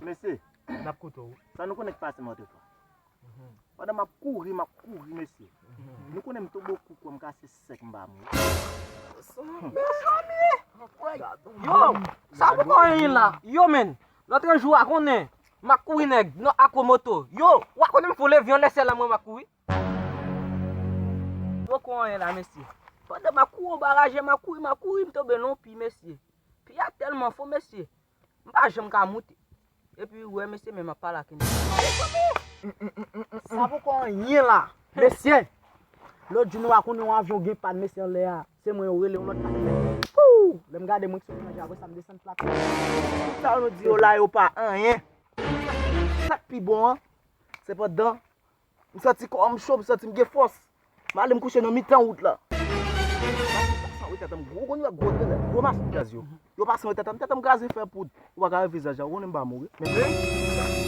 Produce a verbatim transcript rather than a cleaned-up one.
Mesye, N ap koute w. Sa nou konnen k pase m antre fwa. Pandan m ap kouri, m ap kouri, mesye. Nou konnen m tonbe kou, kò m kase sèk, m pa mouri. Yo, sa pou konyen la? Yo, men, lòt jou a konnen, m ap kouri nèg, nan akwo moto. Yo, w a konnen m foule vyon lè sèl la mwen m ap kouri. Yo, konyen la, mesye. Pandan m ap kouri yon baraje, m ap kouri, m ap kouri, m tonbe nan yon pi, mesye. Pi a tèlman fon, mesye. M pa janm ka moute. Epi, wè, mesye, men m ap pale ak yon nèg. Sa poko anyen la. Mesye, lòt jou nou pa konnen yon avyon gen pàn, mesye, anlè a. Se mwen yo rele yon lòt pàn. Pou! Lè m gade mwen ki sou plaj, apre sa m desann plak. Tout sa yo nou di yo la, yo pa anyen. Sa k pi bon an, se pandan m santi kò m cho, m santi m gen fòs. M ale m kouche nan mitan wout la. Sa wè tèt m gwo, gwo nwè, gwo tèt, gwo machin gaz yo. Yo pase wè tèt m, tèt m kraze fè poud. Ou pa ka wè vizaj la, ou konnen m pa mouri. Men